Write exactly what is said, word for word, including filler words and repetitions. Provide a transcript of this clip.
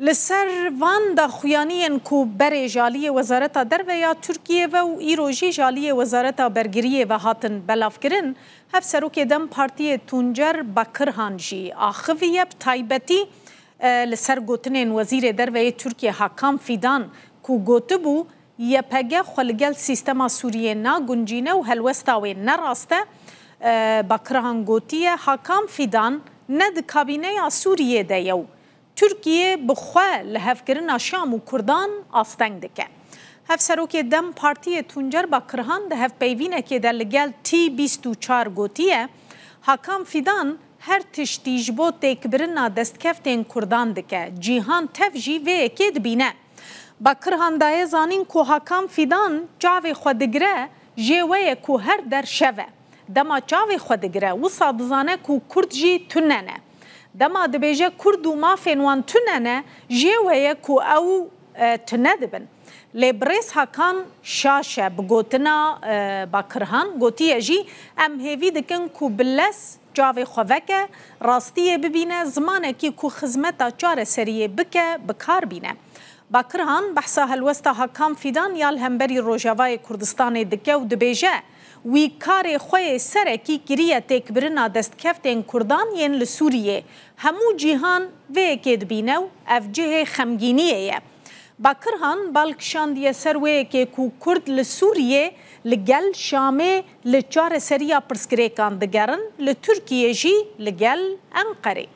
Li ser van daxuyaniyên ku berê ji aliyê Wezareta Derve ya Tirkiyê ve û îro jî ji aliyê Wezareta Bergiriyê ve hatin belavkirin, Hevserokê DEM Partiyê Tuncer Bakirhan jî axiviye, bi taybetî, e, li ser gotinên Wezîrê Derve yê Tirkiyê Hakan Fidan ku gotibû, Y P G xwe li gel sîstema Sûriyê naguncîne û helwesta wê ne rast e. E, Bakirhan gotiye, Hakan Fidan ne di kabîneya Sûriyê de ye û Tirkiye bi xwe lihevkirina Şam û Kurdan asteng dike. Hevserokê DEM Partiyê Tuncer Bakirhan di hevpeyvînekê de li gel T bîst û çar gotiye, Hakan Fidan her tiştî ji bo têkbirina destkeftên Kurdan dike, cîhan tev jî vê yekê dibîne. Bakirhan daye zanîn ku Hakan Fidan çavê xwe digire, jê we ye ku her der şev e. Dema çavê xwe digire, wisa dizane ku Kurd jî tune ne. Dema dibêje Kurd û mafên wan tune ne, jê we ye ku ew, e, tune dibin. Lê birêz Hakan şaş e, bi gotina, e, Bakirhan gotiye jî, em hêvî dikin ku bi lez çavê xwe veke, rastiyê bibîne, zimanekî ku xizmeta çareseriyê bike, bi kar bîne. Bakirhan behsa helwesta Hakan Fidan ya li hemberî Rojavayê Kurdistanê dike û dibêje, wî karê xwe yê serekî kiriye têkbirina destkeftên Kurdan yên li Sûriyê. Hemû cîhan vê yekê dibîne û ev cihê xemgîniyê ye. Bakirhan bal kişandiye ser wê yekê ku Kurd li Sûriyê li gel Şamê li çareseriya pirsgirêkan digerin, li Tirkiyê jî li gel Enqerê.